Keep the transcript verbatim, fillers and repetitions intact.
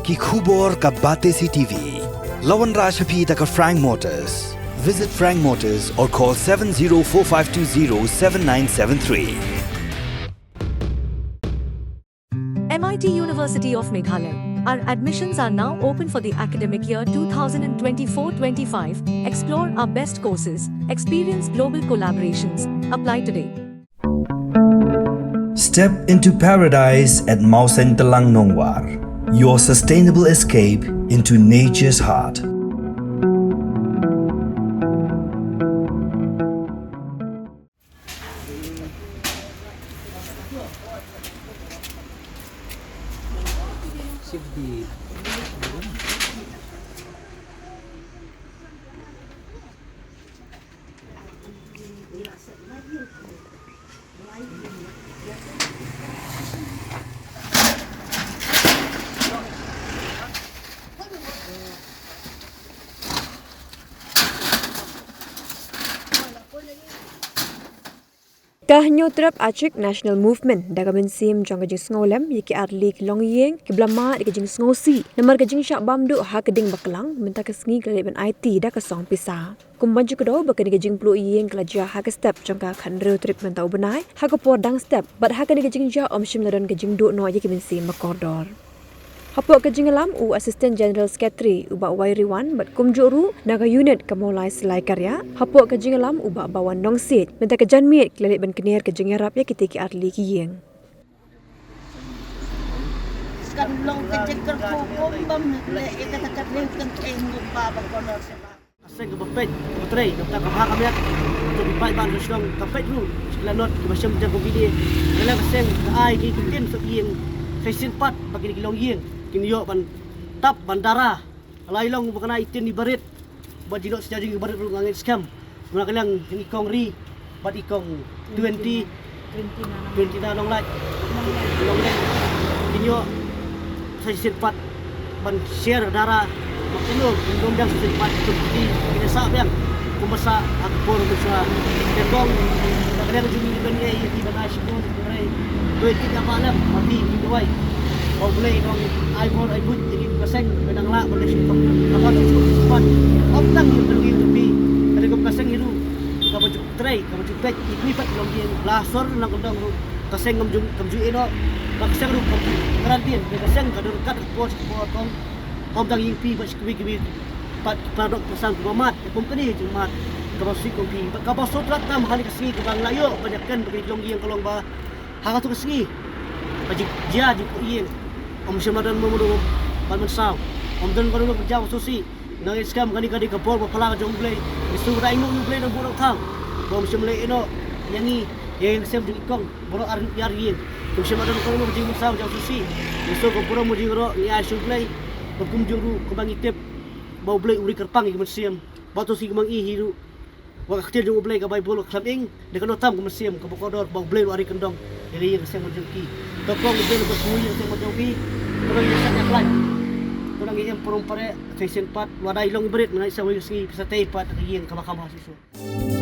Ki khubor ka Batesi T V. La wanrah sha phi da ka Frank Motors. Visit Frank Motors or call seven zero four five two zero seven nine seven three. M I T University of Meghalaya. Our admissions are now open for the academic year two thousand twenty-four twenty-five. Explore our best courses, experience global collaborations. Apply today. Step into paradise at Mawsyntelang Nongwar, your sustainable escape into nature's heart. Ka Hynñiewtrep Achik National Movement da ka mynsiem jong ka jingsngewlem ïa ki artylli ki longïing kiba la mad ïa ka jingsngewsih namar ka jingshah bam duh ha ka ding bakla, mynta ka sngi ka la leit ban aiti da ka song pisa. Kum ban ju kdew ba kane ka jingpluh ïing ka la jia ha ka step jong ka khathynriew tarik mynta u bnai, ha ka por dang step, bad ha kane ka jingjia ym shym la don ka jingduh noh ïa ki mynsiem ba kordor. Hapoh ka jingïalam u Assistant General Secretary u Bah Wairiwan bad kumjuh ruh na ka unit ka Mawlai Silai Karya, hapoh ka jingïalam u Bah Bawan Nongsiej, mynta ka janmiet ki la leit ban kner ka jingïarap ïa kitei ki artylli ki ïing. Kan long ka jingkyrkhu kum bym leh ïa kata ka dei kan eng ba ba kordor sha ba. Ka seng kaba peit kaba trei, kata ka bha ka miat. Ka jong ki paidbah shnong ka peit ruh, ki lanot kiba shem jong ka bini. Ka la ka seng ka ai ki ktien sop ïing, sa shisien pat ba kine ki longïing kin ïoh ban tap ban dara. Ka la i long ba ka na i tin i barit. Bad jingdon sha jong i barit ruh nga ngeit skhem. Nga kylliang jong i kong Ri bad i kong twenty, twenty na Nonglait. Nonglait. Kin ïoh sa shisien pat ban share dara. Ba kin ïoh ban don biang sa shisien pat, to ki kin sa biang. Kumba sa ha ka por mynshwa. Te kong, nga kylliang jong i ban ïa i ban ai shibun. Hooid, to ïa kit ïa ba lem, ma phi ki duwai. Ba U Blei u nang ai bor ai buit ïa ki ka seng, ba nang lah ban leh shuh. Kaba shuh shuh shuh pat. Ym tang ïa ka longïing ka phi. Ka dei kum ka seng ïa ruh. Kaba ju trei, kaba ju peit, ïa ki pat longïing. La sor nang kyndong ruh. Ka seng kam ju, kam ju ïeh noh. Ba ka seng ruh kam ju kynran dien. Ka seng ka don kat ka por, ka por kong. Ym tang ïing phi bad shi kiwei kiwei. Pat ki para doh ki para sam kiba mad, kum kane jingmad. Kaba sngewsih kum phi. Bad kaba sngewthuh tam ha kane ka sngi kaba nga la ïoh ban ïakren bad ki longïing ka long ba. Ha kato ka sngi. Ka jing, jia jingpluh ïing. Ym shym la don mo mo ban mynsaw. Ym don mo mo ban jia ba sngewsih. Nga ngeit skhem kane ka dei ka bor ba phylla ka jong U Blei. Ngi sngewthuh ïa U Blei na buh nongthaw. Ba ym shym la ïeh noh ïa ngi, ïa ïing sem jong i kong. Baroh ar, ar ïing. Ym shym la don mo mo ka jingmynsaw jong sngewsih. Ngi sngewthuh ka burom ka jingïaroh ngi ai sha U Blei. Ba kumjuh ruh kaba ngi tip ba U Blei u ri kyrpang ïa ka mynsiem. Ba to sngewsih kumba ngi hi ruh. Wat ka ktien jong U Blei ka Baibl ka khlem ing, da kano tam ka mynsiem kaba kordor ba U Blei u la ri kyndong ïa la ïing ka seng jong ki. To kong U Blei u la kyrkhu ïa ka seng jong ki. Kaba ïa seng ïa khlaiñ. To nang ïa em parom pare, sa shisien pat, lada i long i barit, nang ïa sa wei ka sngi, pisa tei pat ka ïing kaba kham ha shisha.